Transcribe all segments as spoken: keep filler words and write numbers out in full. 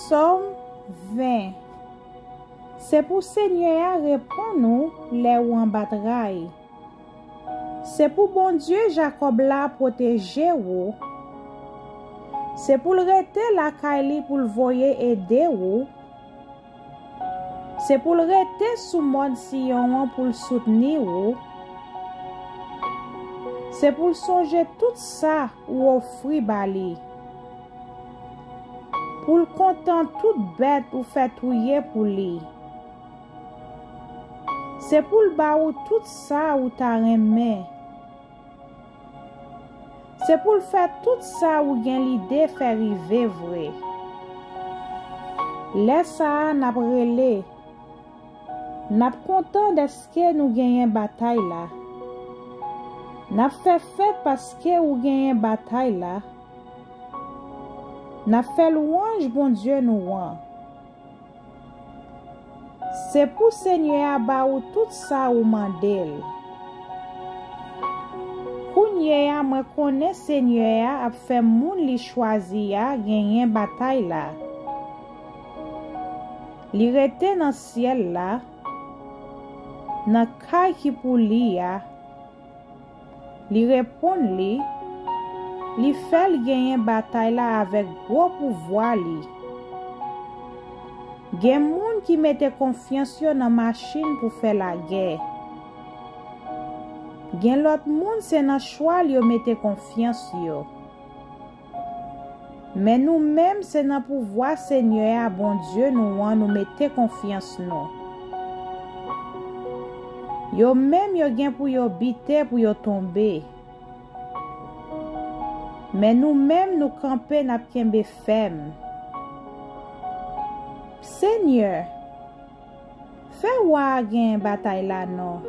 Sòm ven. Se pou Senyè a reponn ou lè ou an batay. Se pou Bondye Jakòb la pwoteje ou. Se pou l rete lakay li pou l voye ede ou. Se pou l rete sou mòn Siyon an pou l soutni ou. Se pou l sonje tout sa ou ofri ba li. Pou l kontan tout bèt ou fè touye pou li. Se pou l ba ou tout sa ou ta renmen. Se pou l fè tout sa ou gen lide fè rive vre. Lè sa a, n ap rele. N ap kontan dèske nou genyen batay la. N ap fè fèt paske ou genyen batay la. N ap fè lwanj Bondye nou an. Se pou Senyè a ba ou tout sa ou mande l. Kounye a, mwen konnen Senyè a ap fè moun li chwazi a genyen batay la. Li rete nan syèl la, nan kay ki pou li a. Li reponn li, li fè l genyen batay la avèk gwo pouvwa li. Gen moun ki mete konfyans yo nan machin pou fè lagè. Gen lòt moun se nan chwal yo mete konfyans yo. Men nou menm, se nan pouvwa Senyè a, Bondye nou an, nou mete konfyans nou. Yo menm, yo gen pou yo bite, pou yo tonbe. Men nou menm, nou kanpe, n ap kenbe fèm. Senyè, fè wa a genyen batay la non.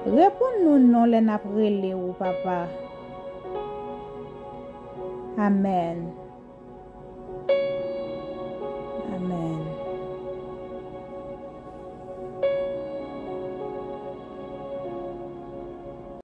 Reponn nou non lè n ap rele ou, Papa. Amèn.